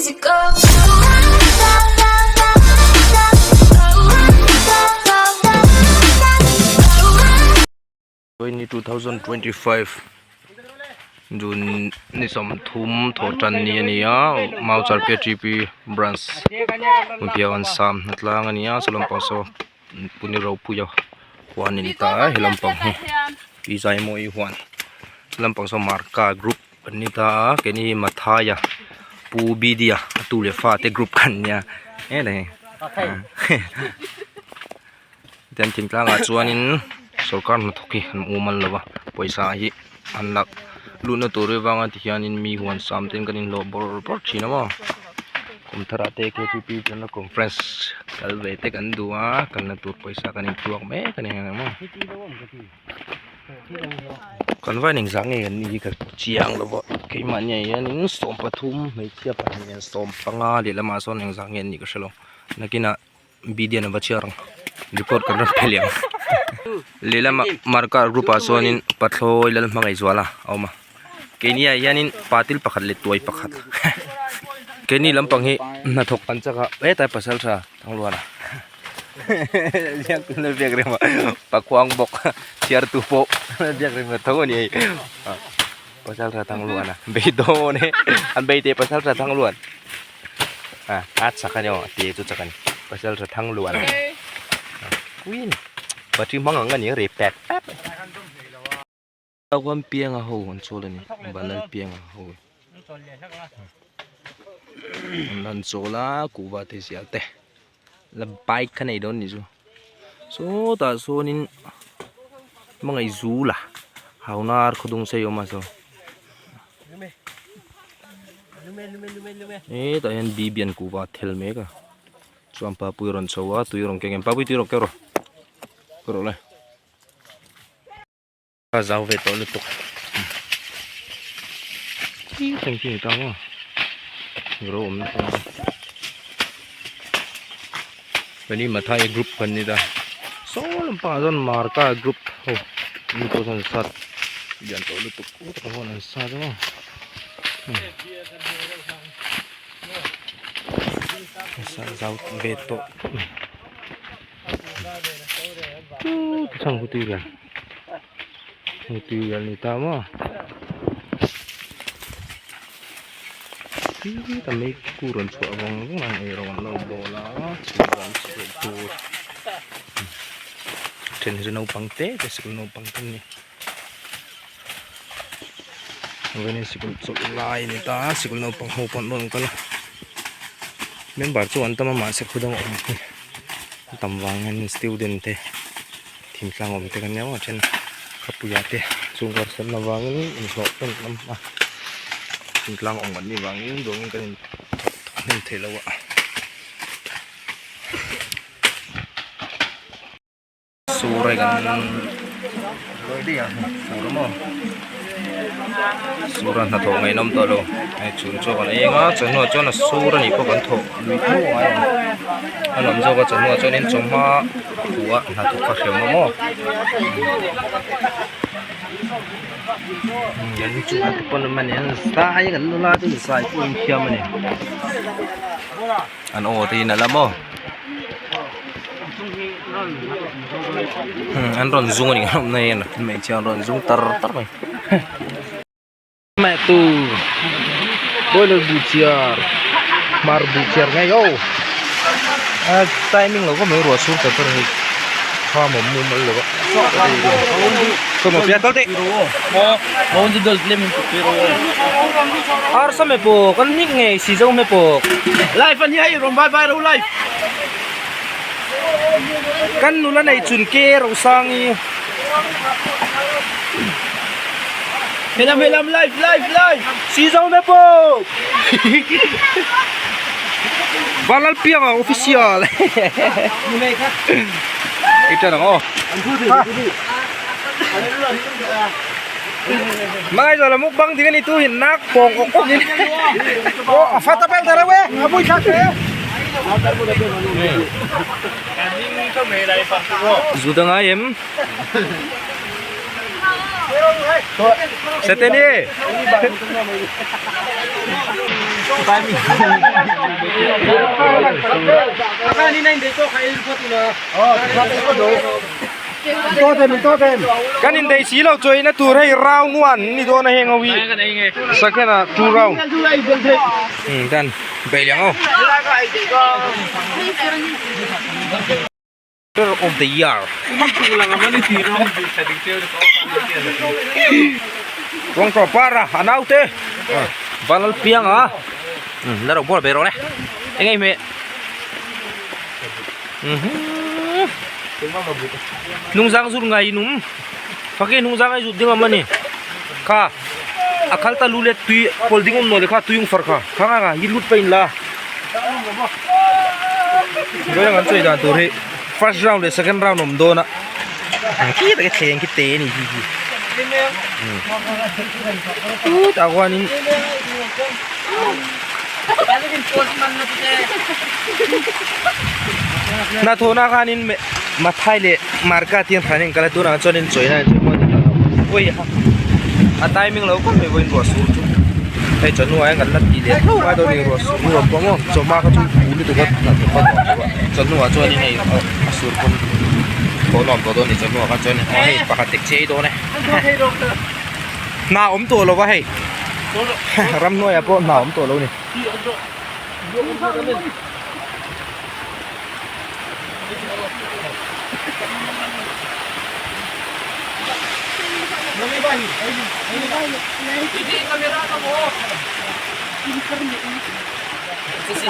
easy go. Twenty 2025 June ni 30 thawh tan ni a ni a Mauchar KTP branch hmunphiah an sam hna tlang a ni a saw lampang saw Pune Ropuia huan a ni ta a he lampang hi pi Zaimawi huan lampang saw Marka group an ni ta a keini hi Mathaia Pu Bidia a tu leh fate group kan nia helai Tian thingtlangah chuanin sorkar hnathawk hi an um an lo va pawisa hi an lak luhna tur avanga tihianin mi huan sam ten kan inhlawh bawrh bawrh thin a maw kum tharah te ktp chuan conference kal ve te kan duh a kalna tur pawisa kan intuak mek a ni ang maw kan va inengzah nge kan nih hi ka chiang lo va keimahni ah hianin 13 hmeichhia pahnih 15 lehlamah sawn engzah nge an nih ka hrelo nakinah. Bidian a va chhiar ang record kan rawn pe leh ang lehlamah markar group ah chuanin pathlawi lal hmangaihzuala a awm a keini ah hianin patil pakhat leh tuai pakhat keini lampang hi hnathawk kan chak a hetlai pasal tha thangluana ziak la biak reng a pakhuang bawk chhiartu pawh biak reng tho a ni hei pasal tha thangluana beidawn e an beite pasal tha thangluan. A chak a ni aw te chu chak a ni pasal tha thang luan queen battery hmang ang a ni ri pek pek chuan pianga ho an chawl a ni banal pianga ho an han chawl a kuhva te zial te la bike kha nei dawn a nih chu sawtah sawnin hmangaih zula haunar khawdung sei a awm a saw. Hetah hian bibian kuhva a thel mek a chuan papui a rawn chho a tui a rawn keng em papui tui a rawn keng rawh keng rawh le a zau ve tawh lutuk chi thleng chi ni ta maw ro awm nasa mai kani mathai group kan ni ta saw lampangah chuan marka group ho mi pawh chuan sat lian tawh lutuk tak pawh an sat a. Zau ve tawh khawp mai chang hu tui lian hu tui lian ni ta maw ta mai ku rawn chhuah vang vang ang ei rawng an lo bawl a chhung chhuah tur then hi chu naupang te te sikul naupang te an ni. Vawiin sikul chawlh lai a ni ta a sikul naupang ho pawh an rawn kal a member chu an tam a mahse khu dang awm hi a tam vang hian student te thingtlang awm te kan nia maw a then khawpuiah te chhungkaw harsatna vangin inhlawh te an awm a thingtlang awm kan nih vangin zawngin kan in thawk hnem theih loh a. Sur hei kan sur a maw sur a hnathawh ngaihnawm tawh lo hei chhun chu kan eng a chawhnu ah chuan a sur a nih pawh kan thawh lui tho a ngai ang a nuam zawk a chawhnu ah chuanin chawhma khuh a hnathawk kha hrem a maw an chu a pawn a ni an zai kan nula chu zai pawh an thiam a ni an aw te in a la maw. An rawn zung a ni ang mai a hmeichhia an rawn zung tar tar mai meh tu boiler buh chiar hmar buh chiar ngei aw a timing lo khawp mai ruah chhung tel pawh hei tha mawm mumal lo a arsa me pawh kan hnik ngei si zo me pawh live a ni hei rawn vai vai ro live. Kan nula nei chun ke Rosangi. Helam helam live live live. Si zo me pawh. Vanlal pianga official. Ei tan ang aw. Mangai zo la mukbang ding ani tu hin nak pong ok ok in. Oh, a fata bel thara we. Abui kha ke. Zu da ngai em. Seteni. Kan indaih si lo chawina tur hei round one ni dawn a heng ho hi second ah two round dan beih leh ang aw. Of the year. Tuang tawh par a a naute Vanlal piang a la ro bawr ve rawh le eng ei hmeh hnungzang zut ngai inum fake hnungzang ai zut ding awm ani kha a khal ta lu let tui pawl ding awm nawh le kha tui ung far kha kha nga nga hi lut pah in la. Vawiin an sawi dan tur hi first round leh second round awm dawn a khi tak hi thleng khi te a ni hi hi chutah khuanin hnathawhna khanin Mathai leh Marka tih an hran a inkal a tunah chuanin chawina an chawih mawi ta lo vawiha a timing lo khawp mai vawiin ruah sur chu hei chawhnu ah hian kan la tih leh tho ngai dawn a ni ruah sur ruah pawh maw chawhma kha chu phu lutuk a hnathawh kha nuam lo a chawhnu ah chuanin hei a sur pawn thaw nuam tawh dawn a ni chawhnu ah khan chuanin aw hei pakhat tek chei dawn e hna awm tawh lo va hei ramhnuaiah pawh hna awm tawh lo a ni.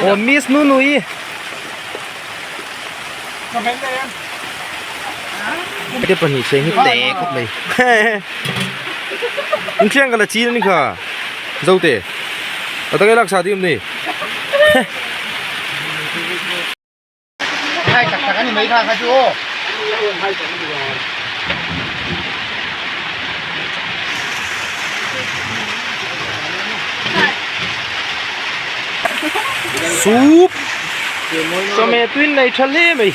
Aw miss Nunui te pahnih cheng hi te khawp mai inthiang ka la chin ani kha zote a taka i laksa tih awm ni. Soup chawhmeh tuin nei tha hle mai.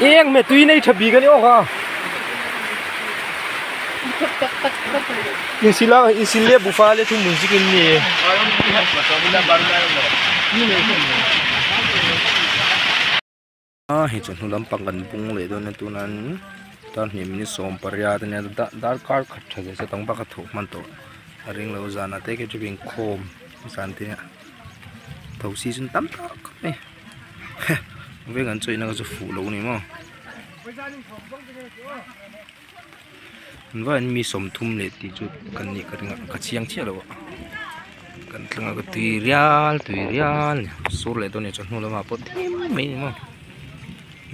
Eng meh tui nei tha bik a ni awk a. Insila insil leh bufa leh thum mun zikin ni. A hei chawhnu lampang kan bung leh dawn a tunah hian tar hnih minute sawm pariat a nia darkar khat tha zet ang bak a thawh hman tawh a ring lo zanah te khi chu inkhawm zan te ah tho season tam tak mai veng an chawih na kha chu fuh lo a ni maw an vaiin mi sawmthum leh tih chu kan nih ka ring a ka chiang chiah lo a kan thleng a ka tui rial tui rial sur leh dawn a ni chawhnu lamah pawh thim mai a ni maw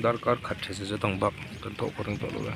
darkar khat tha zet zet ang bak kan thawh ka ring tawh lo e.